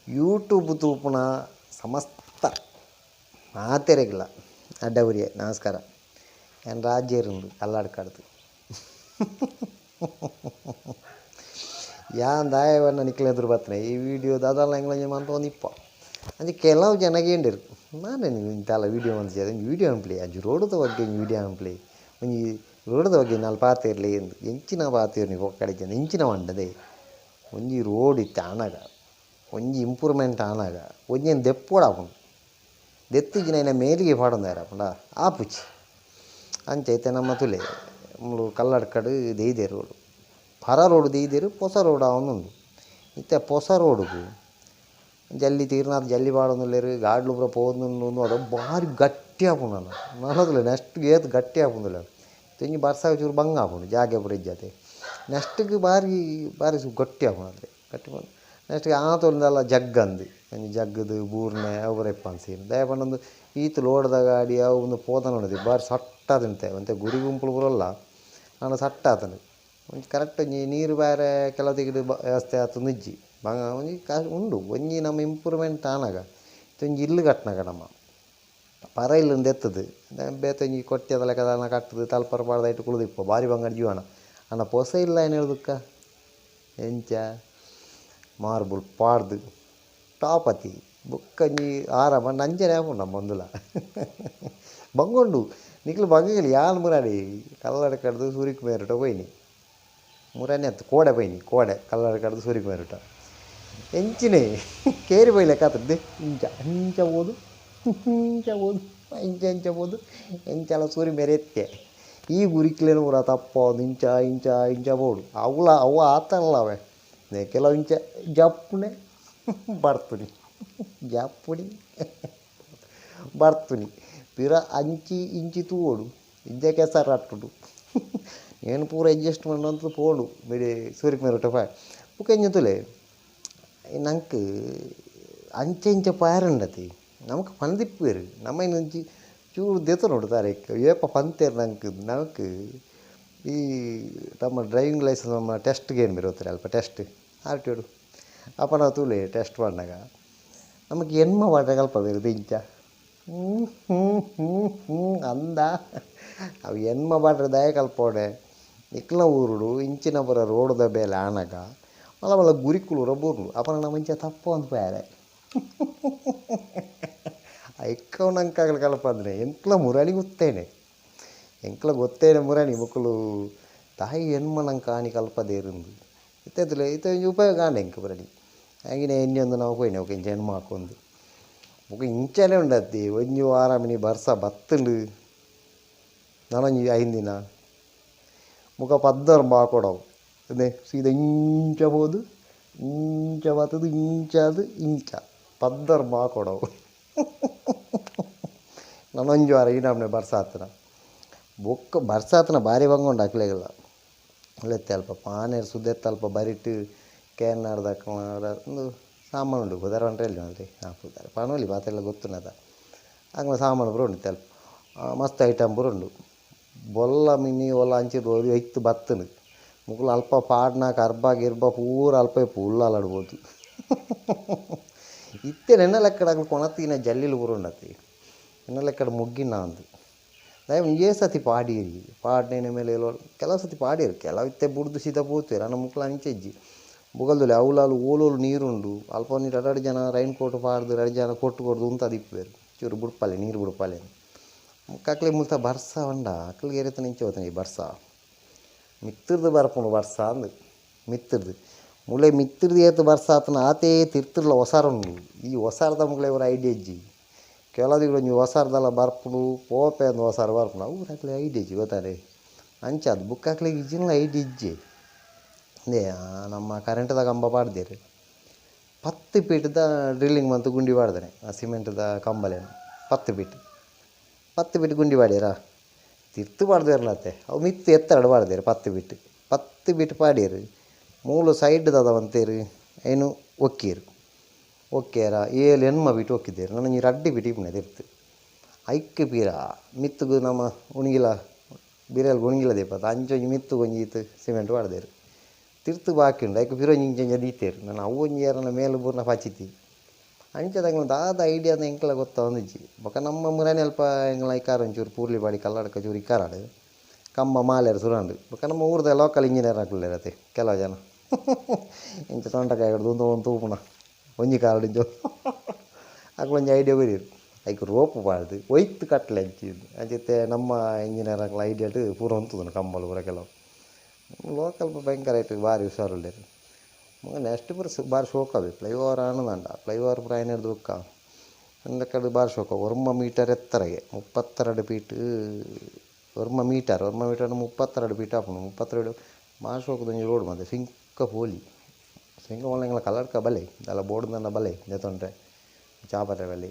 YouTube ತೂಪುನ ಸಮಸ್ತ ಮಾತೆರೆಗ್ಲ ಅಡ್ಡಗುರಿಯೆ ನಮಸ್ಕಾರ. ಯಾನ್ ರಾಜ್ಯರುಂಡು ಕಲ್ಲಾಡ್ಕಡ್ದು ಯಾನ್ ದಾಯವನ್ನ ನಿಕ್ಲೆ ಎದುರು ಬತ್ತನೆ ಈ ವಿಡಿಯೋ ದಾದಾಲ ಎಂಗ್ಲ ಮಂತೊಂದು ಇಪ್ಪ ಅಂಚ ಕೆಲವು ಜನ ಕೇಂಡಿರು ನಾನು ಇಂತಾಲ ವಿಡಿಯೋ ಮನ್ಸಿ ಒಂಜಿ ವಿಡಿಯೋ ಅನ್ಪ್ಲೆ ಅಂಚಿ ರೋಡುದ ಬಗ್ಗೆ ಒಂಜಿ ವಿಡಿಯೋ ಅನ್ಪ್ಲೆ ಒಂಜಿ ರೋಡುದ ಬಗ್ಗೆ ನಾಲ್ ಪಾತೆರ್ಲೆ ಎಂದು ಎಂಚಿನ ಪಾತೆರ್ನಿ ಪೊಕ್ಕಡೆ ಇಂಚಿನ ಮಂಡದೆ ಒಂಜಿ ರೋಡ್ ಇತ್ತೆ ಆನಗ ಒಂಜಿ ಇಂಪ್ರೂವ್ಮೆಂಟ್ ಆನಗ ಒಂಜೇನು ದೆಪ್ಪೋಡಾಪುಂಡು ದೆತ್ತಿಜಿನ ಮೇಲಿಗೆ ಪಾಡೊಂದಾರ ಪಂಡ ಆಪುಜಿ ಅಂಚ ಇತ್ತೆ ನಮ್ಮ ತುಲೆ ಮುಲು ಕಲ್ಲಡ್ಕಡ್ ದೇಯ್ದೆ ರೋಡು ಪರ ರೋಡು ದೇಯ್ದೆರು ಪೊಸ ರೋಡು ಆವೊಂದುಂಡು ಇತ್ತೆ ಪೊಸ ರೋಡುಗು ಜಲ್ಲಿ ತೀರ್ನಾತ್ ಜಲ್ಲಿ ಪಾಡೊಂದುಲ್ಲೆರ್ ಗಾಡ್ಲು ಪೂರ ಪೋವೊಂದುಂಡು ಅದು ಬಾರಿ ಗಟ್ಟಿ ಆಪುಂಡು ನನ ನನದುಲ್ಲೆ ನೆಕ್ಸ್ಟ್ ಏತ್ ಗಟ್ಟಿ ಆಪುಂಡುಲ್ಲ ಒಂಜಿ ಬರ್ಸ ಚೂರು ಬಂಗ ಆಪುಂಡು ಜಾಗೆ ಪೂರ ಇಜ್ಜತೆ ನೆಕ್ಸ್ಟ್ಗ್ ಬಾರಿ ಬಾರಿ ಗಟ್ಟಿ ಆಪುಂಡು ಅತೆ ಗಟ್ಟಿ ಪಂಡ ನೆಕ್ಸ್ಟ್ ಆತೊಂದಲ್ಲ ಜಗ್ಗಂದು ಒಂಜಿ ಜಗ್ಗದು ಬೂರ್ನೆ ಅವು ಪೂರ ಇಪ್ಪಂದ್ ಸೀನ್ ದಾಯೆ ಪಂಡ ಈತ್ ಲೋಡ್ದ ಗಾಡಿ ಅವು ಉಂದು ಪೋತ ನೋಡುದು ಬಾರಿ ಸಟ್ಟಾತುಂತೆ ಒಂತೆ ಗುರಿ ಗುಂಪುಲು ಪೂರಲ್ಲ ಆಂಡ ಸಟ್ಟಾತುಂಡು ಒಂಜಿ ಕರೆಕ್ಟ್ ಒಂಜಿ ನೀರು ಬಾರೆ ಕೆಲವು ತಿಕ್ಡ್ ವ್ಯವಸ್ಥೆ ಆತುಂದು ಇಜ್ಜಿ ಬಂಗ ಒಂಜಿ ಉಂಡು ಒಂಜಿ ನಮ್ಮ ಇಂಪ್ರೂವ್ಮೆಂಟ್ ಆನಗ ಒಂಜಿ ಇಲ್ಲು ಕಟ್ನಗ ನಮ್ಮ ಪರ ಇಲ್ಲುಂದು ದೆತ್ತದು ಬೇತೆ ಒಂಜಿ ಕೊಟ್ಯದ ಲೆಕ್ಕ ದಾನ ಕಟ್ಟುದು ತಲ್ಪರ ಪಾಡ್ದ್ ಐಟ್ ಕುಲ್ಲುದಿಪ್ಪ ಬಾರಿ ಬಂಗಾರ ಜೀವನ ಆಂಡ ಪೊಸ ಇಲ್ಲು ಆಯ್ನ ಹೇಳುದುಕ್ಕ ಎಂಚ ಮಾರ್ಬಲ್ ಪಾಡ್ದು ಟಾಪ್ ಅತಿ ಬೊಕ್ಕ ಒಂಜಿ ಆರಾಮ ನಂಜನೆ ಆಪುಂಡು ನಮ್ಮ ಒಂದುಲ ಬಂಗೊಂಡು ನಿಕ್ಲು ಬಂಗಲಿ ಯಾನ್ ಮುರಾನಿ ಕಲ್ಲಡ್ಕಡ್ದು ಸೂರ್ಯಕುಮಾರ್ ಪೋಯಿನಿ ಮುರಾನಿ ಅತ್ತು ಕೋಡೆ ಪೋಯಿನಿ ಕೋಡೆ ಕಲ್ಲಡ್ಕಡ್ದು ಸೂರ್ಯಕುಮಾರ್ ಎಂಚಿನೆ ಕೇರಿ ಪೋಯಿ ಲೆಕ್ಕ ಆತುಂಡು ಇಂಚ ಇಂಚ ಪೋದು ಇಂಚ ಪೋದು ಇಂಚ ಇಂಚ ಪೋದು ಎಂಚಲ ಸೂರಿ ಮೇರೆ ಎತ್ತೆ ಈ ಗುರಿಕ್ಲೆನ್ ಪೂರ ತಪ್ಪಾವೊಂದು ಇಂಚ ಇಂಚ ಇಂಚ ಪೋಡು ಅವುಲ ಅವು ಆತಲ್ಲ ಅವೆ ಕೆಲವು ಇಂಚ ಜಪ್ಪುನೆ ಬರ್ತುನಿ ಜಪ್ಪುನಿ ಬರ್ತುನಿ ಪಿರ ಅಂಚಿ ಇಂಚಿ ತೂವೊಡು ಇಂಚ ಕೆಸರು ಅಟ್ಟುಂಡು ಏನು ಪೂರ ಅಡ್ಜಸ್ಟ್ ಮಂತೊಂದು ಪೋಂಡು ಮಿಡಿ ಸೂರ್ಯಕುಮಾರ್ ಪಾಯ್ ಬೊಕ ಎಂಚ ತೂಲೆ ನಂಕ್ ಅಂಚೆ ಇಂಚ ಪಾಯರುಂಡತಿ ನಮಕ್ ಪಂದಿಪ್ಪುವೆರ್ ನಮ ಒಂಜಿ ಚೂರು ದೆತೊನೊಡು ತಾರೇಕ್ ಏಪ ಪಂತೇರ್ ನಂಕ್ ನಮಕ್ ಈ ನಮ್ಮ ಡ್ರೈವಿಂಗ್ ಲೈಸೆನ್ಸ್ ನಮ್ಮ ಟೆಸ್ಟ್ಗೆ ಏನು ಬರೋತ್ರಿ ಅಲ್ಪ ಟೆಸ್ಟ್ ಆರ್ ಟಿ ಒಡು ಅಪ್ಪ ನಾವು ತೂಲೆ ಟೆಸ್ಟ್ ಪಣ್ಣಗ ನಮಕ್ ಎನ್ಮ ಪಾಡ್ರೆ ಕಲ್ಪವೆರ್ ಇಂಚ ಹ್ಞೂ ಹ್ಞೂ ಹ್ಞೂ ಹ್ಞೂ ಅಂದ ಅವು ಎನ್ಮ ಪಾಡ್ರೆ ದಾಯೆ ಕಲ್ಪೋಡೆ ನಿಕ್ಲ ಊರುಡು ಇಂಚಿನ ಪೂರ ರೋಡುದ ಬೇಲೆ ಆನಗ ಮಲ್ಲ ಮಲ್ಲ ಗುರಿಕುಲು ಪೂರ ಬೂರುಂಡು ಅಪಗ ನಮ ಇಂಚ ತಪ್ಪೊಂದು ಪೋಯೆರೆ ಐಕ್ ನಂಕ್ ಅಕಲ್ ಕಲ್ಪಂದ್ರೆ ಎಂಕ್ಲ ಮುರಾನಿ ಗೊತ್ತೇನೆ ಎಂಕ್ಲ ಗೊತ್ತೇನೆ ಮುರಾನಿ ಮೊಕುಲು ತಾಯಿ ಎನ್ಮ ನಂಕ್ ಆನಿ ಕಲ್ಪದೇರುಂದು ಇತ್ತೆ ತೂಲೆ ಇತ್ತೆ ಒಂಜಿ ಉಪಯೋಗ ಆಂಡ್ ಎಂಕ್ ಪುರಡಿ ಅಂಗಿನ ಎನ್ನಿಯೊಂದು ನಾವು ಪೋಯಿನೆ ಬೊಕ ಇಂಚ ಎನ್ಮ ಹಾಕೊಂದು ಬೊಕ ಇಂಚನೆ ಉಂಡತ್ತಿ ಒಂಜಿ ವಾರ ಮಿನಿ ಬರ್ಸ ಬತ್ತುಂಡು ನನೊಂಜಿ 5 ದಿನ ಬೊಕ ಪದ್ದರ್ ಹಾಕೊಡವು ಅದೇ ಸೀದಾ ಇಂಚ ಪೋದು ಇಂಚ ಬತ್ತುದು ಇಂಚಾದ್ ಇಂಚ ಪದ್ದರ್ ಹಾಕೊಡವು ನನೊಂಜಿ ವಾರ ಈ ನಮೂನೆ ಬರ್ಸ ಆತನ ಬೊಕ್ಕ ಬರ್ಸ ಆತನ ಬಾರಿ ಬಂಗ ಉಂಡು ಅಕ್ಲೆಗ್ಲ ಲೆತ್ತೆ ಅಲ್ಪ ಪಾನೆರ್ ಸುದೆತ್ತ ಅಲ್ಪ ಬರಿಟ್ ಕೇನಾರ್ದಕ್ಲ ಉಂದು ಸಾಮಾನು ಉಂಡು ಪುದರ್ ಪಂಡ್ರೆ ಎಲ್ಲಿ ಅಲ್ರಿ ಹಾಂ ಪುದರ್ ಪನೊಲಿ ಮಾತೆಲ್ಲ ಗೊತ್ತುಂಡತ ಅಂಗ್ಲ ಸಾಮಾನು ಪೂರ ಉಂಡು ಅಲ್ಪ ಮಸ್ತ್ ಐಟಮ್ ಪೂರ ಉಂಡು ಬೊಲ್ಲ ಮಿನಿ ಒಲ್ಲ ಅಂಚಿರ್ದ್ ಒರಿ ಐತ್ ಬತ್ತುಂಡು ಮೊಕುಲು ಅಲ್ಪ ಪಾಡ್ನಾಕ ಅರ್ಬ ಗಿರ್ಬ ಪೂರ ಅಲ್ಪ ಇಪ್ಪು ಉಳ್ಳಾಲಡ್ ಪೋದು ಇತ್ತೆ ನೆನ್ನ ಲೆಕ್ಕಡ್ ಅಕುಲು ಕೊನತ್ತಿನ ಜಲ್ಲಿಲು ಪೂರ ಉಂಡತಿ ಎನ್ನ ಲೆಕ್ಕಡ್ ಮುಗ್ಗಿನ ಅಂದ್ ದಾಯೆ ಒಂಜೇ ಸತಿ ಪಾಡಿಯೆರ್ ಪಾಡ್ನೇನ ಮೇಲೆ ಕೆಲವು ಸತಿ ಪಾಡಿಯೆರ್ ಕೆಲವು ಇತ್ತೆ ಬುಡ್ದು ಸೀದಾ ಪೋತೆರ್ ಆಂಡ ಮೊಕುಲು ಅಂಚ ಇಜ್ಜಿ ಬೊಗಲ್ದುಲೆ ಅವ್ಲಾಲ್ ಓಲೋಲು ನೀರುಂಡು ಅಲ್ಪ ಒಂಜಿ ರಡ್ಡ್ ರಡ್ಡ್ ಜನ ರೈನ್ ಕೋಟ್ ಪಾಡ್ದು ರಡ್ಡ್ ಜನ ಕೊಟ್ಟು ಕೊರ್ದು ಉಂತಾದ್ ಇಪ್ಪುವೆರ್ ಚೂರು ಬುಡ್ಪಾಲೆ ನೀರು ಬುಡ್ಪಾಲೆ ಬೊಕ್ಕ ಅಕ್ಲೆಗ್ ಮುಲ್ತ ಬರ್ಸ ಪಂಡ ಅಕ್ಲೆಗ್ ಏರೆತನ ಇಂಚ ಪೋತುಂಡು ಈ ಬರ್ಸ ಮಿತ್ತುರ್ದು ಬರ್ಪುಂಡು ಬರ್ಸ ಅಂದ್ ಮಿತ್ತುರ್ದು ಮುಲೆ ಮಿತ್ತುರ್ದು ಏತ್ ಬರ್ಸ ಆತುಂಡ ಆತೇ ತಿರ್ತುರ್ಲ ಒಸಾರ ಉಂಡು ಈ ಒಸಾರದ ಮುಕ್ಲೆ ಪೂರ ಐಡಿಯಾ ಇಜ್ಜಿ ಕೆಲವು ಒಂಜಿ ಒಸಾರದಲ ಬರ್ಪುಂಡು ಪೋಪೆ ಅಂದ್ ಒಸಾರ ಬರ್ಪುಂಡು ಅವು ಅಕ್ಲೆಗ್ ಐಡಿಯಾ ಇಜ್ಜಿ ಗೊತ್ತಾರೆ ಅಂಚಾದ್ ಬೊಕ್ಕ ಅಕ್ಲೆಗ್ ಇಜ್ಜಿಂಡಲ ಐಡಿಯಾ ಇಜ್ಜಿ ಇಂದೇ ನಮ್ಮ ಕರೆಂಟ್ದ ಕಂಬ ಪಾಡ್ದೆರ್ 10 ಫೀಟ್ದ ಡ್ರಿಲ್ಲಿಂಗ್ ಮಂತ್ ಗುಂಡಿ ಪಾಡ್ದೆನೆ ಆ ಸಿಮೆಂಟ್ದ ಕಂಬಲೆನ್ 10 ಫೀಟ್ 10 ಫೀಟ್ ಗುಂಡಿ ಪಾಡ್ಯೆರಾ ತಿರ್ತ್ ಪಾಡ್ದೆರ್ಲತ್ತೆ ಅವು ಮಿತ್ತ್ ಎತ್ತರಡ್ ಪಾಡ್ದೆರ್ 10 ಫೀಟ್ 10 ಫೀಟ್ ಪಾಡ್ಯೆರ್ ಮೂಲು ಸೈಡ್ ದಾದ ಪಂತೇರ್ ಐನು ಒಕ್ಕಿಯೆರ್ ಒಕ್ಕಿಯೆರ 7 8 ಫೀಟ್ ಒಕ್ಕಿದೆರ್ ನನ ಒಂಜಿ 2 ಫೀಟ್ ಇಪ್ಪುನೆ ತಿರ್ತ್ ಐಕ್ ಪೀರ ಮಿತ್ತುಗು ನಮ್ಮ ಉಣಿಗಿಲ ಬಿರೆಲ್ ಉಣಿಗಿಲ ದೀಪತ್ತ ಅಂಚ ಒಂಜಿ ಮಿತ್ತುಗು ಒಂಜಿ ಈತ್ ಸಿಮೆಂಟ್ ಪಾಡ್ದೆರ್ ತಿರ್ತು ಬಾಕಿ ಉಂಡು ಐಕ್ ಪಿರ ಒಂಜಿ ಇಂಚ ದೀತೆರ್ ನನ ಅವು ಒಂಜಿ ಏರನ ಮೇಲೆ ಬೂರ್ನ ಪಚಿತಿ ಅಂಚದ ದಾದ ಐಡಿಯಾ ಎಂಕ್ಲ ಗೊತ್ತಾವೊಂದಿಜ್ಜಿ ಬೊಕ ನಮ್ಮ ಮುರಾನಿ ಅಲ್ಪ ಎಂಕ್ಲ ಐಕಾರ ಒಂಚೂರು ಪೂರ್ಲಿ ಬಾಡಿ ಕಲ್ಲಡ್ಕ ಚೂರು ಇಕ್ಕಾರಾಡು ಕಂಬ ಮಾಲೆರ್ ಸುರಾಂಡು ಬೊಕ ನಮ್ಮ ಊರ್ದ ಲೋಕಲ್ ಇಂಜಿನಿಯರ್ ಅಕುಲ್ಲೆರ್ ಕೆಲವು ಜನ ಇಂಚ ತೊಂಟಕಾಯಿ ಒಂದು ತೂಪುನ ಒಂಜಿ ಕಾಲಡ್ ಇಂಚ ಅಕುಲು ಒಂಜಿ ಐಡಿಯಾ ಕೊರಿಯೆರ್ ಐಕ್ ರೋಪ್ ಪಾಡ್ದು ಒಯ್ತು ಕಟ್ಲೆ ಅಂಚಿ ಅಂಚಿತ್ತೆ ನಮ್ಮ ಇಂಜಿನಿಯರ್ ಅಕ್ಲ ಐಡಿಯಾಟ್ ಪೂರ ಉಂತುದುಂಡು ಕಂಬಲು ಪೂರ ಕೆಲವು ಲೋಕಲ್ ಭಯಂಕರ ಐಟ್ ಭಾರಿ ಹುಷಾರುಲ್ಲೆರ್ ನೆಕ್ಸ್ಟ್ ಪೂರ ಬಾರಿ ಶೋಕ್ ಆವೆ ಫ್ಲೈಓವರ್ ಆನಂದ ಫ್ಲೈಓವರ್ ಪೂರ ಆಯ್ನೆರ್ದ್ ಬೊಕ್ಕ ಅಂದಕಡ್ ಬಾರಿ ಶೋಕ ಒರ್ಂಬ ಮೀಟರ್ ಎತ್ತರಗೆ 32 ಫೀಟ್ ಒರ್ಂಬ ಮೀಟರ್ 32 ಫೀಟ್ ಆಪುಂಡು 32 ಬಾರಿ ಶೋಕುದ ಒಂಜಿ ರೋಡ್ ಮಾತೆ ಸಿಂಕ ಪೋಲಿ ಸಿಂಕ ಪೋಲಿ ಎಂಕ್ಲ ಕಲ್ಲಡ್ಕ ಬಲೆ ದಾಲ ಬೋರ್ಡ್ ಬಲೆ ದೆತೊಂಡ್ರೆ ಚಾಪರೆ ಬಲೆ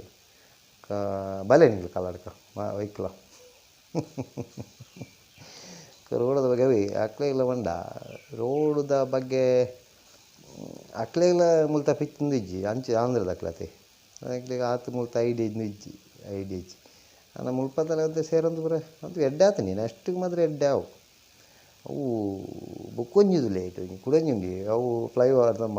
ಬಲೆ ನಿಂಗ್ಲ ಕಲ್ಲಡ್ಕ ವೈಕ್ಲ ರೋಡದ ಬಗ್ಗೆ ಅವೇ ಅಕ್ಲೆಗ್ಲ ಪಂಡ ರೋಡುದ ಬಗ್ಗೆ ಅಕ್ಲೆಗ್ಲ ಮುಲ್ತ ಪಿಚ್ಚುಂದು ಇಜ್ಜಿ ಅಂಚೆ ಆಂಧ್ರದ ಅಕ್ಲತೆ ಅಕ್ಲೆಗ್ ಆತ್ ಮುಲ್ತ ಐಡಿಯಾ ಇಜ್ಜಿ ಐಡಿಯಾ ಇಜ್ಜಿ ಆಂಡ ಮುಲ್ಪದಲ ಒಂತೆ ಸೇರೊಂದು ಪೂರ ಅದು ಎಡ್ಡೆ ಆತುಂಡು ನೆಕ್ಸ್ಟ್ ಮಾತ್ರ ಎಡ್ಡೆ ಆವು ಅವು ಬೊಕ್ಕೊಂಜಿ ಲೇಟ್ ಒಂಜಿ ಕುಡೊಂಜಿ ಉಂಡು ಅವು ಫ್ಲೈಓವರ್ ನಮ್ಮ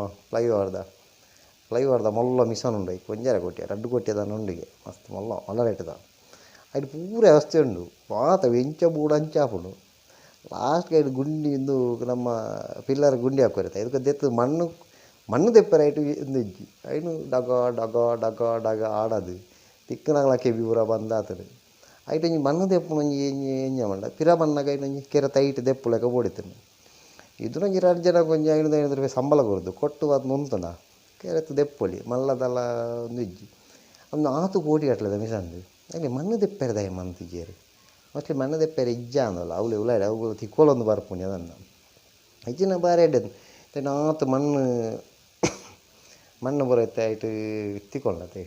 ಫ್ಲೈಓವರ್ದ ಮಲ್ಲ ಮಿಷನ್ ಉಂಡು ಐಕ್ 1.5 ಕೋಟಿ 2 ಕೋಟಿ ದಾನ ಉಂಡುಗೆ ಮಸ್ತ್ ಮಲ್ಲ ಮಲ್ಲ ರೇಟ್ದ ಐಟ್ ಪೂರ ವ್ಯವಸ್ಥೆ ಉಂಡು ಮಾತ ಎಂಚ ಬೋಡು ಅಂಚ ಆಪುಂಡು ಲಾಸ್ಟ್ಗೆ ಐಟ್ ಗುಂಡಿ ಇಂದು ನಮ್ಮ ಪಿಲ್ಲರ್ ಗುಂಡಿ ಹಾಕುವರೆ ಇದಕ್ಕೆ ದೆತ್ತು ಮಣ್ಣು ಮಣ್ಣು ದೆಪ್ಪರೆ ಐಟ್ ಇಂದು ಇಜ್ಜಿ ಐನು ಡಗ ಡಗ ಡಗ ಡಗ ಆಡದು ತಿಕ್ಕನಾಗಲ ಕೆಬಿ ಪೂರ ಬಂದಾತುಂಡು ಐಟ್ ಒಂಜಿ ಮಣ್ಣು ದೆಪ್ಪುನ ಒಂಜಿ ಎಂಜ ಎಂಜ ಪಂಡ ಪಿರ ಬನ್ನಗ ಐಟ್ ಒಂಜಿ ಕೆರೆ ತೈಟ್ ದೆಪ್ಪುಲೆಕ ಬೋಡಿತ್ತುಂಡು ಇದು ಒಂಜಿ ರಡ್ಡ್ ಜನಕ್ಕೆ ಒಂಜಿ 500 ರೂಪಾಯಿ ಸಂಬಳ ಕೊರ್ದು ಕೊಟ್ಟು ಅದು ನುಂತುಂಡ ಕೆರೆತ್ ದೆಪ್ಪೊಲಿ ಮಲ್ಲದಲ ಒಂದು ಇಜ್ಜಿ ಅಂದು ಆತು ಕೋಟಿ ಕಟ್ಲೆದ ಮಿಷನ್ದು ಐಕ್ ಮಣ್ಣು ದೆಪ್ಪೆರೆ ದಾಯೆ ಮಂತಿಜೆರ್ ಮೋಸ್ಟ್ಲಿ ಮಣ್ಣು ದೆಪ್ಪೆರೆ ಇಜ್ಜ ಅಂದಲ್ಲ ಅವ್ಲು ಉಲಾಯ್ಡ್ ಅವು ತಿಕ್ಕೊಲೊಂದು ಬರ್ಪುನಿ ಅದನ್ನ ಇಜ್ಜಿನ ಬಾರಿ ಎಡ್ಡೆ ಆತು ಮಣ್ಣು ಮಣ್ಣು ಪೂರ ಇತ್ತೆ ಐಟ್ ತಿಕ್ಕೊಂಡತೆ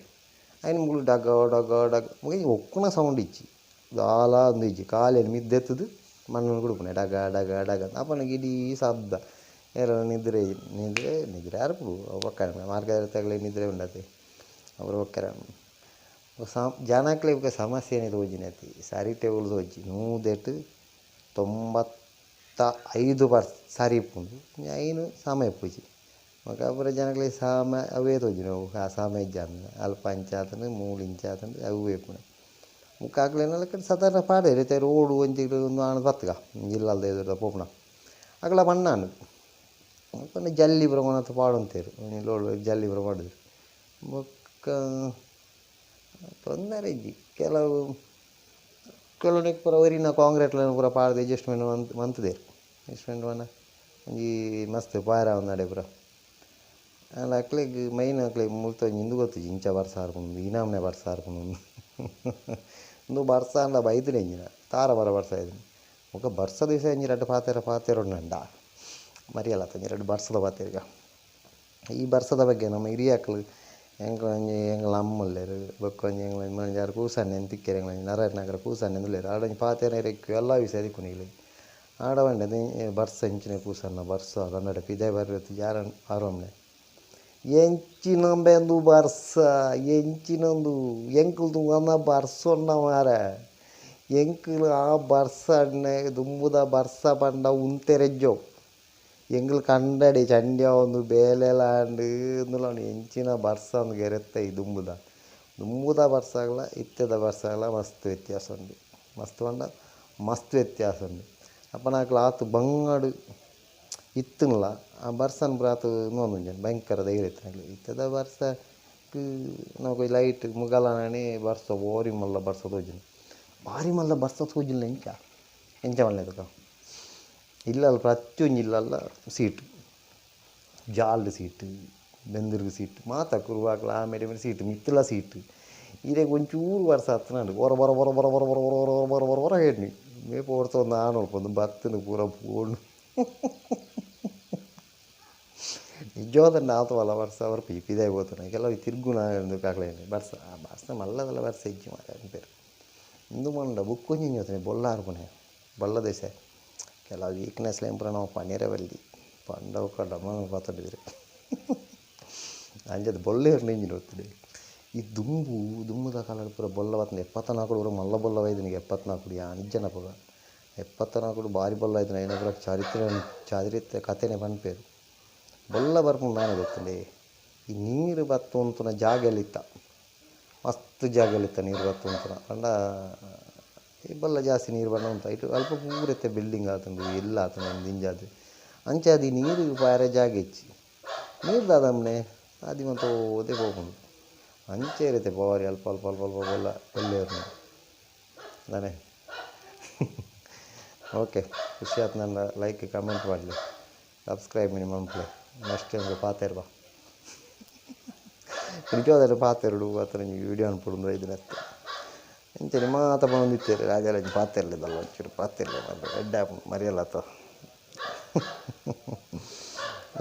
ಐನ್ ಮುಗುಲು ಡಗ ಡಗ ಡಗ ಮುಗಿ ಒಕ್ಕುನ ಸೌಂಡ್ ಇಜ್ಜಿ ದಾಲ ಒಂದು ಇಜ್ಜಿ ಕಾಲೇನ್ ಮಿತ್ತ್ ದೆತ್ತುದು ಮಣ್ಣು ಕುಡುಪುನೆ ಡಗ ಡಗ ಡಗ ಅಪನಗ ಇಡೀ ಶಬ್ದ ಏರ ನಿದ್ರೆ ನಿದ್ರೆ ನಿದ್ರೆ ಆರ್ಪುಡು ಅವು ಬೊಕ್ಕ ಮಾರ್ಗ ನಿದ್ರೆ ಉಂಡತೆ ಅವರು ಬೊಕ್ಕರ ಜನಕ್ಲೆ ಬೊಕ ಸಮಸ್ಯೆ ತೋಜಿನತಿ ಸರಿ ಟೇಬಲ್ ತೋಜಿ ನೂದೆಟ್ 95% ಸರಿ ಇಪ್ಪುಂಡು ಐನು ಸಮ ಇಪ್ಪುಜಿ ಬೊಕ ಪೂರ ಜನಕ್ಲೆ ಸಾಮ ಅವೇ ತೋಜುನು ಅವು ಆ ಸಾಮ ಇಜ್ಜಾಂದ್ ಅಲ್ಪ ಅಂಚ ಆತುಂಡು ಮೂಲು ಇಂಚ ಆತುಂಡು ಅವೇ ಇಪ್ಪುಂಡು ಬೊಕ ಅಕ್ಲೆನ ಲೆಕ್ಕಡ್ ಸಾಧಾರಣ ಪಾಡೆರ್ ಇತ್ತೆ ರೋಡು ಒಂಜಿ ಉಂದು ಆಂಡ ಬತ್ತುಗ ಇಲ್ಲಲ್ದ ಎದುರುದ ಪೋಪುನ ಅಕಲ ಮಣ್ಣಾಂಡ್ ಪಂಡ ಜಲ್ಲಿ ಪೂರ ಕೊನತ್ ಪಾಡೊಂತೆರ್ ಒಂಜಿ ಲೋಡ್ ಜಲ್ಲಿ ಪೂರ ಪಾಡುದೆರ್ ಬೊಕ್ಕ ತೊಂದರೆ ಇಜ್ಜಿ ಕೆಲವು ಕೆಲವು ಪೂರ ಒರಿನ ಕಾಂಕ್ರೀಟ್ಲೆನ್ ಪೂರ ಪಾಡ್ದ್ ಅಡ್ಜಸ್ಟ್ಮೆಂಟ್ ಮಂತುದೆರ್ ಅಡ್ಜಸ್ಟ್ಮೆಂಟ್ ಪಂಡ ಒಂಜಿ ಮಸ್ತ್ ಪಾರ ಒಂದಡೆ ಪೂರ ಆಂಡ ಅಕ್ಲೆಗ್ ಮೈನ್ ಅಕ್ಲೆಗ್ ಮುಲ್ತ ಒಂಜಿ ಇಂದು ಗೊತ್ತುಜಿ ಇಂಚ ಬರ್ಸ ಆರ್ಪುಂಡು ಈ ನಮೂನೆ ಬರ್ಸ ಆರ್ಪುಂಡು ಉಂದು ಬರ್ಸ ಆಂಡ ಬೈದಿನ ಇಂಚಿನ ತಾರ ಬರ ಬರ್ಸ ಆಯ್ತು ಬೊಕ ಬರ್ಸ ದಿವಸ ಒಂಜಿ ರಡ್ಡ್ ಪಾತೆರ ಪಾತೆರೊಂಡ ಮರಿಯಲತ್ತ ಒಂಜಿ ರಡ್ಡ್ ಬರ್ಸದ ಪಾತೆರ್ಗ ಈ ಬರ್ಸದ ಬಗ್ಗೆ ನಮ್ಮ ಹಿರಿಯಾಕ್ಲು ಎಂಕ್ಲ ಒಂಜಿ ಎಂಕ್ಲ ಅಮ್ಮ ಉಲ್ಲೆರ್ ಬೊಕ್ಕ ಒಂಜಿ ಎಂಕ್ಲ ಮಂಜಾರು ಕೂಸಣ್ಣೆ ತಿಕ್ಕೆರ್ ಎಂಕ್ಲ ನಾರಾಯಣ ನಗರ ಕೂಸಣ್ಣೆ ಉಲ್ಲೆರ್ ಆಡ ಒಂಜಿ ಪಾತೆರ ಇರೆಕ್ ಎಲ್ಲ ವಿಷಯ ತಿಕ್ಕುನಿಗ್ಲು ಆಡ ಪಂಡೆ ಬರ್ಸ ಇಂಚಿನ ಕೂಸಣ್ಣ ಬರ್ಸ ಕನ್ನಡ ಪಿದಯಿ ಬರ್ರೆ ಯಾರ ಆರೋಮ್ನೆ ಎಂಚಿನಂಬೆಂದು ಬರ್ಸ ಎಂಚಿನಂದು ಎಂಕುಲು ತೂವನ ಬರ್ಸೊನ್ನ ಮಾರೆ ಎಂಕುಲು ಆ ಬರ್ಸ ಅಣ್ಣೆ ದುಂಬುದ ಬರ್ಸ ಪಂಡ ಉಂತೆರೆಜ್ಜೋ ಎಂಕುಲು ಕಂಡಡಿ ಚಂಡಿ ಆವೊಂದು ಬೇಲೆಲ ಆಂಡ್ ಇಂದುಲ ಎಂಚಿನ ಬರ್ಸ ಅಂದ್ ಗೆರೆತ್ತ ಈ ದುಂಬುದ ದುಂಬುದ ಬರ್ಸಗ್ಲ ಇತ್ತೆದ ಬರ್ಸಗ್ಲ ಮಸ್ತ್ ವ್ಯತ್ಯಾಸ ಉಂಡು ಮಸ್ತ್ ಪಂಡ ಮಸ್ತ್ ವ್ಯತ್ಯಾಸ ಉಂಡು ಅಪನಕುಲು ಆತ್ ಬಂಗಾಡು ಇತ್ತುಂಡ್ಲ ಆ ಬರ್ಸನ್ ಪೂರ ಆತ್ ಉಂದೊಂದುಂಜಿ ಭಯಂಕರ ಧೈರ್ಯ ಇತ್ತಿನಕ್ಲೆಗ್ ಇತ್ತೆದ ಬರ್ಸಗ್ ನಮಕ್ ಲೈಟ್ ಮುಗಲನನೆ ಬರ್ಸ ಬಾರಿ ಮಲ್ಲ ಬರ್ಸ ತೋಜುಂಡು ಬಾರಿ ಮಲ್ಲ ಬರ್ಸ ತೋಜುಂಡ ಎಂಚ ಎಂಚ ಮಲ್ಲೆ ತುಕ ಇಲ್ಲಲ್ ಪ್ರತಿಯೊಂಜಿ ಇಲ್ಲಲ್ಲ ಸೀಟ್ ಜಾಲ್ಡ್ ಸೀಟ್ ಬೆಂದಿರ್ಗ್ ಸೀಟ್ ಮಾತ ಕುರುವಾಕ್ಲ ಆಮೇಲೆ ಮೇರೆ ಸೀಟ್ ಮಿತ್ತುಲ ಸೀಟ್ ಇರೆಗ್ ಒಂಚೂರು ಬರ್ಸ ಆತ್ನಾಂಡ್ ಬೊರ ಬೊರ ಬೊರ ಬೊರ ಬೊರ ಬೊರ ಬೊರ ಬೊರ ಬೊರ ಬೊರ ಹೇಳಿ ಮೇ ಪೋಡ್ತೊಂದು ಆನೊಲ್ಪೊಂದು ಬತ್ತುಂಡು ಪೂರ ಪೋಂಡು ನಿಜವಾದ ಆತವಲ್ಲ ಬರ್ಸ ಬರ್ಪಿ ಪಿದಾಯಿ ಪೋತುನ ಕೆಲವು ತಿರ್ಗುನ ಕಾಕ್ಲೆ ಬರ್ಸ ಆ ಬರ್ಸ ಮಲ್ಲದಲ್ಲ ಬರ್ಸ ಇಜ್ಜಿ ಮಾರ್ರೆ ಪನ್ಪೆರ್ ಉಂದು ಪಂಡ ಬೊಕ್ಕೊಂಜಿ ಒಂಜಿ ಬೊಲ್ಲ ಆರ್ಪುನೆ ಬೊಲ್ಲ ದೆಸೆ ಕೆಲವು ವೀಕ್ನೆಸ್ ಪೂರ ನಮ ಪನೆರೆ ಬಲ್ಲಿ ಪಂಡ ಬೊಕ್ಕ ಡಮ ಪತೊಂಡಿದೆರ್ ಅಂಚದ ಬೊಲ್ಲ ಏರ್ಂಡ ಇಂಚಿನ ಒತ್ತುಡೆ ಈ ದುಂಬು ದುಂಬುದ ಕಾಲಡ್ ಪೂರ ಬೊಲ್ಲ ಬತ್ತುಂಡು 74 ಪೂರ ಮಲ್ಲ ಬೊಲ್ಲ ಬೈದಿನಿಗೆ 74 ಯಾನ್ ಇಜ್ಜನಪಗ 74 ಬಾರಿ ಬೊಲ್ಲ ಆಯ್ತು ಐನಪುರ ಚರಿತ್ರೆ ಚಾರಿತ್ರೆ ಕತೆನೆ ಪನ್ಪೇರು ಬೊಲ್ಲ ಬರ್ಪುಂಡು ದಾನೆ ಗೊತ್ತುಂಡೆ ಈ ನೀರು ಬತ್ತು ಉಂತುನ ಜಾಗೆಲಿತ್ತ ಮಸ್ತ್ ಜಾಗೆಲಿತ್ತ ನೀರು ಬತ್ತು ಉಂತುನ ಪಂಡ ಈ ಬೊಲ್ಲ ಜಾಸ್ತಿ ನೀರು ಬಣ್ಣ ಉಂತು ಐಟ್ ಅಲ್ಪ ಪೂರ ಇತ್ತೆ ಬಿಲ್ಡಿಂಗ್ ಆತುಂಡು ಎಲ್ಲ ಆತುಂಡು ದಿಂಜಾದ್ ಅಂಚ ಅದು ನೀರು ಪಾರೆ ಜಾಗೆ ಇಜ್ಜಿ ನೀರು ದಾದಮ್ನೆ ಆದಿ ಮಾತ ಓದೆ ಪೋಪುಂಡು ಅಂಚೆ ಇರುತ್ತೆ ಬಾರಿ ಅಲ್ಪ ಅಲ್ಪ ಅಲ್ಪ ಅಲ್ಪ ಬೊಲ್ಲ ಬೊಲ್ಲೇರ್ನ ದಾನೆ ಓಕೆ ಖುಷಿ ಆಯ್ತು ನನ್ನ ಲೈಕ್ ಕಮೆಂಟ್ ಮಾಡಲಿ ಸಬ್ಸ್ಕ್ರೈಬ್ ಮಿನಿ ಮನ್ಪುಲೆ ನೆಕ್ಸ್ಟ್ ಟೈಮ್ ಪಾತೆರ್ಬಾ ನಿಜವಾದ ಪಾತೆರಡು ಆತನ ವೀಡಿಯೋ ಅನ್ಪುಡು ಐದು ಇಂಚನೆ ಮಾತ ಪನೊಂದಿತ್ತೆರ್ ರಾಜರಾಜ ಪಾತೆರ್ಲೆದಲ್ಲ ಒಂಚೂರು ಪಾತೆರ್ಲೆ ಎಡ್ಡೆ ಆಪುಂಡು ಮರಿಯಲ್ಲ ಆತ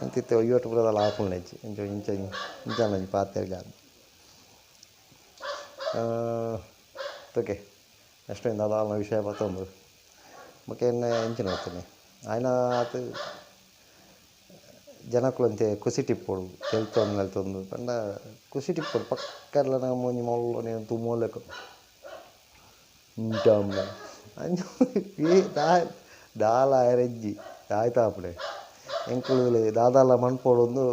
ಅಂತಿತ್ತೆ ಒಯ್ಯೋಟು ಪೂರ ಆಪುಂಡು ಇಜ್ಜಿ ಇಂಚ ಇಂಚ ಇಂಚ ಒಂಜಿ ಪಾತೆರ್ಗ ಓಕೆ ನೆಕ್ಸ್ಟ್ ಟೈಮ್ ದಾದಾಲ್ನ ವಿಷಯ ಬತ್ತೊಂದು ಬೊಕ ಎನ್ನ ಎಂಚಿನ ಬರ್ತೇನೆ ಆಯ್ನ ಆತ್ ಜನಕುಲು ಕುಸಿ ಟಿಪ್ಪೊಡು ತೆಲ್ತೊಂದು ನೆಲ್ತೊಂದು ಪಂಡ ಕುಸಿ ಟಿಪ್ಪೊಡು ಪಕ್ಕರ್ಲ ನಮ್ಮ ಒಂಜಿ ಮೊಲ್ಲನೆ ತೂಮೋಲೆಕ ಇಂಚಾಂಬ ಅಂಚ ದಾಲ ಆಯರೆಜ್ಜಿ ಆಯ್ತಾಪುಡೆ ಎಂಕುಲು ದಾದಾಲ ಮನ್ಪೊಡೊಂದು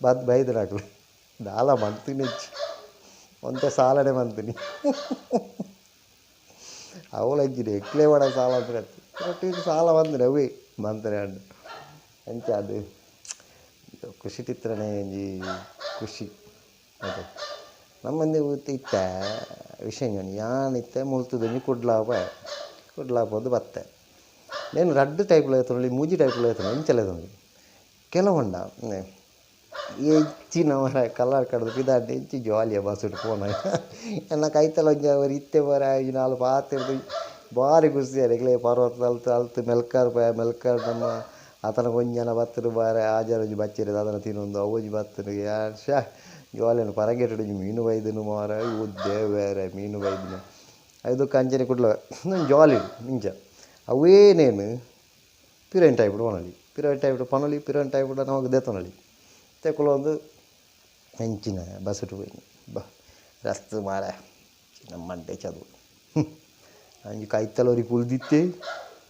ಬದ್ ಬೈದಿನಾಕುಲು ದಾಲ ಮನ್ತಿನೆಜ್ಜಿ ಒಂತೆ ಸಾಲನೆ ಮಂತಿನಿ ಅವಳು ಎಕ್ಲೆ ವಾಡ ಸಾಲ ರೊಟ್ಟಿ ಸಾಲ ಬಂದ್ರೆ ಅವೇ ಮಂತ್ರೆ ಅಂಡ್ ಅಂಚ ಅದು ಖುಷಿ ತಿತ್ರನೇ ಒಂಜಿ ಖುಷಿ ಅದು ನಮ್ಮಂದಿ ಇತ್ತ ವಿಷಯ ಯಾನ್ ಇತ್ತೆ ಮುಲ್ತದೊಂಜಿ ಕುಡ್ಲಾಪ ಕುಡ್ಲಾಪೊಂದು ಬತ್ತೆ నేను ರಡ್ಡ್ ಟೈಪ್ಲ ಎತ್ತೊಂಡು ಮೂಜಿ ಟೈಪ್ಲ ಎತ್ತೊಂಡು ಇಂಚಲ ಎತ್ತೊಂಡು ಕೆಲವುಂಡ ಹೆಚ್ಚಿನ ಮರ ಕಲರ್ ಕಡ್ದು ಪಿದಾಡ್ಡೆ ಹೆಚ್ಚಿ ಜಾಲಿಯ ಬಸ್ಸುಡು ಪೋನ ಎನ್ನ ಕೈತಲ ಒಂಜಿ ಅವರು ಇತ್ತೆ ಬರ ಈ ನಾಲ್ ಪಾತೆರ್ದು ಭಾರಿ ಖುಷಿ ಎಗ್ಲೆ ಪರ್ವತ ಅಲ್ತು ಅಲ್ತು ಮೆಲ್ಕಾರ್ ಪೋಯ ಮೆಲ್ಕಾರ್ ನಮ್ಮ ಆತನ ಒಂಜಿ ಜನ ಬತ್ತರು ಬಾರೆ ಆ ಜನ ಒಂಜಿ ಬಚ್ಚಿರೆ ದಾದನ ತಿನ್ನೊಂದು ಅವು ಒಂಜಿ ಬತ್ತರು ಶಾ ಜಾಲಿಯನ್ನು ಪರಂಗೇಟೆಡ್ ಒಂಜಿ ಮೀನು ಬೈದನು ಮಾರ ಉದ್ದೆ ಬೇರೆ ಮೀನು ಬೈದನು ಐದಕ್ಕೆ ಅಂಚನೆ ಕುಡ್ಲ ಜಾಲಿ ಇಂಚ ಅವೇ ನೇನು ಪಿರನ್ ಟೈಪ್ಡ್ ಪನೊಲಿ ಪಿರನ್ ಟೈಪ್ಡ್ ಪನೊಲಿ ಪಿರನ್ ಟೈಪ್ಡ್ ನಮಕ್ ದೆತ್ತೊನೊಲಿ ತೆಕ್ಕುಲು ಎಂಚಿನ ಬಸ್ಸುಟು ಪೋಯಿನಿ ಬ ರಸ್ತ್ ಮಾರ ಚಿನ್ನ ಮಂಡೆ ಚದುವು ಅಂಚಿ ಕೈತಲ್ ಒರಿ ಕುಲ್ದಿತ್ತೆ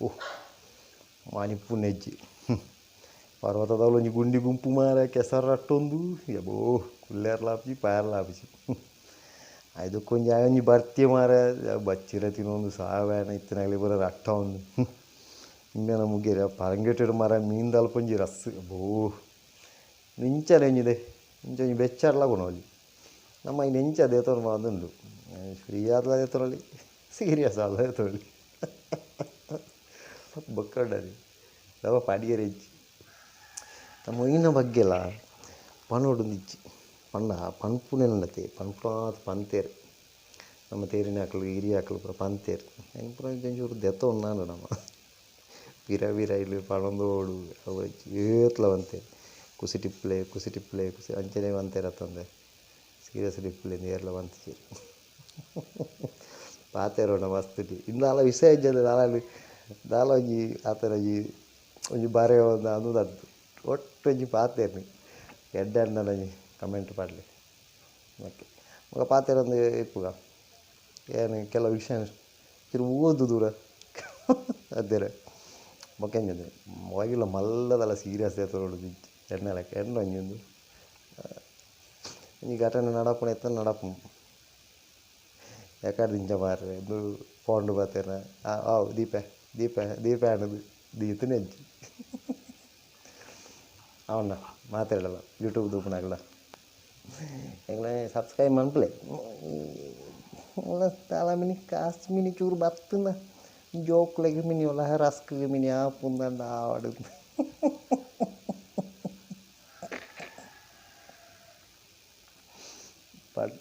ಓಹ್ ಮನಿಪುನೆಜ್ಜಿ ಪರ್ವತದವ್ಲು ಒಂಜಿ ಗುಂಡಿ ಗುಂಪು ಮಾರ ಕೆಸರು ರಟ್ಟೊಂದು ಎಬೋ ಕುಲ್ಲೇರ್ಲ ಆಪುಜಿ ಪಾಯರ್ಲ ಆಪುಜಿ ಐದಕ್ಕೊಂಜಿ ಒಂಜಿ ಬರ್ತಿ ಮಾರ ಬಚ್ಚಿರ ತಿನ್ನೊಂದು ಸಾವೇನ ಇತ್ತಿನಗಲಿ ಪೂರ ರಟ್ಟ ಒಂದು ಇಂಬೆನ ಮುಗಿಯರೆ ಪರಂಗೆಟೆಡ್ ಮಾರ ಮೀನ್ದಲ್ಪ ಒಂಜಿ ರಸ್ ಅಬ್ಬೋ ಇಂಚನೆ ಒಂಜಿದೆ ಇಂಚ ಒಂಜಿ ಬೆಚ್ಚರ್ಲ ಕೊನೊಲಿ ನಮ್ಮ ಇನ್ನು ಎಂಚ ದೇತೊನು ಮಾತುಂಡು ಫ್ರೀ ಆದ್ಲ ದೇತೊನೊಲಿ ಸೀರಿಯಸ್ ಆದ್ಲ ದೇತೊನೊಲಿ ಬೊಕ್ಕ ನವ ಪಾಡಿಯರೆ ಇಜ್ಜಿ ನಮ್ಮ ಇನ್ನ ಬಗ್ಗೆಲ ಪನೊಡುಂದಿಜ್ಜಿ ಪಂಡ ಪನ್ಪುನೆಲ್ಲತೆ ಪನ್ಪುನಾತ್ ಪಂತೇರ್ ನಮ್ಮ ತೇರಿನಾಕಲು ಹಿರಿಯಾಕಲು ಪೂರ ಪಂತೇರ್ ಐನ್ ಪೂರ ಒಂಚೂರು ದೆತ್ತೊಂದಾಂಡ ನಮ್ಮ ಪಿರ ಪಿರ ಇಲ್ಲಿ ಪನೊಂದೋಡು ಅವು ಏತ್ಲ ಪಂತೇರ್ ಕುಸಿ ಟಿಪ್ಲೆ ಕುಸಿ ಟಿಪ್ಲೆ ಕುಸಿ ಅಂಚನೆ ಪಂತೇರ್ ಅತ್ತಂದೆ ಸೀರಿಯಸ್ ಟಿಪ್ಲೆ ಏರ್ಲ ಪಂತಿಜೆರ್ ಪಾತೆರೋಣ ಮಸ್ತ್ ಇಂದಾಲ ವಿಷಯ ಇಜ್ಜಂದೆ ದಾಲ ದಾಲ ಒಂಜಿ ಆತನ ಒಂಜಿ ಒಂಜಿ ಬಾರೆ ಒಂದು ಅಂದುದತ್ತು ಒಟ್ಟು ಒಂಜಿ ಪಾತೆರ್ನಿ ಎಡ್ಡೆ ಒಂಜಿ ಕಮೆಂಟ್ ಪಾಡ್ಲೆ ಓಕೆ ಬೊಕ ಪಾತೆರೊಂದು ಇಪ್ಪುಗ ಏನು ಕೆಲವು ವಿಷಯ ತಿರು ಓದು ದೂರ ಅದೇರೆ ಬೊಕ ಎಂಚ ಒಯಿಲ ಮಲ್ಲದಲ ಸೀರಿಯಸ್ ದೆತ್ತೊನೊಡು ಎಣ್ಣೆ ಲೆಕ್ಕ ಎಣ್ಣೆ ಒಂಜಿ ಉಂದು ಒಂಜಿ ಘಟನೆ ನಡಪುನ ಇತ್ತಂಡ ನಡಪುಂಡು ಯಾಕಂದ್ರೆ ಇಂಚ ಮಾರ್ರೆ ಉಂದು ಫೋನ್ಡ್ ಪಾತೆರ್ನ ಆವು ದೀಪೆ ದೀಪೆ ದೀಪೆ ಆಂಡ್ ದೀತನೆ ಇಜ್ಜಿ ಅವನ್ನ ಮಾತೆರ್ಡಲ ಯೂಟ್ಯೂಬ್ ತೂಪುನಕುಲ ಎಂಕ್ಲೆ ಸಬ್ಸ್ಕ್ರೈಬ್ ಮನ್ಪುಲೆ ದಾಲ ಮಿನಿ ಕಾಸ್ ಮಿನಿ ಚೂರು ಬತ್ತುಂಡ ಜೋಕುಲೆಗ್ ಮಿನಿ ಒಲ ರಸ್ಕ್ ಮಿನಿ ಆಪುಂದಂಡ ಆವಡ್ ಬಟ್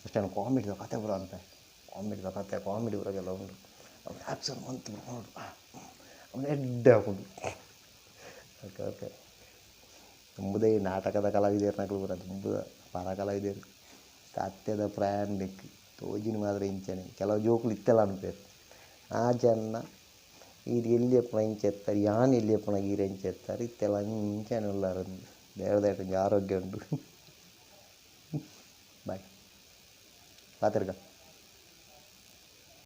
ಅಷ್ಟೇ ಕಾಮಿಡಿದ ಕತೆ ಪೂರ ಅನ್ಪೆ ಕಾಮಿಡಿದ ಕತೆ ಕಾಮಿಡಿ ಪೂರ ಕೆಲವು ಉಂಡು ಅವು ಆ್ಯಪ್ಸ್ ಮಂತ್ ನೋಡು ಅವನು ಎಡ್ಡೆ ಆಪುಂಡು ಓಕೆ ಓಕೆ ದುಂಬುದ ಈ ನಾಟಕದ ಕಲಾವಿದೆರ್ನಕುಲು ಪೂರ ದುಂಬುದ ಪರ ಕಲಾವಿದೆರ್ ಕತ್ತೆದ ಪ್ರಯಾಣಿಕ್ ತೋಜಿನ ಮಾತ್ರ ಇಂಚನೆ ಕೆಲವು ಜೋಕುಲು ಇತ್ತೆಲ ಅನ್ಪೆರ್ ಆ ಜನ ಈರ್ ಎಲ್ಲಿ ಇಂಚ ಎತ್ತಾರೆ ಯಾನ್ ಎಲ್ಲಿ ಎಪ್ಪುನ ಈರ್ ಎಂಚ ಎತ್ತಾರೆ ಇತ್ತೆಲ ಅಂಚನೆ ಉಲ್ಲಾರ್ ದೇವರ ಒಂಜಿ ಆರೋಗ್ಯ ಉಂಡು ಬಾಯ್ ಪಾತೆರ್ಗ.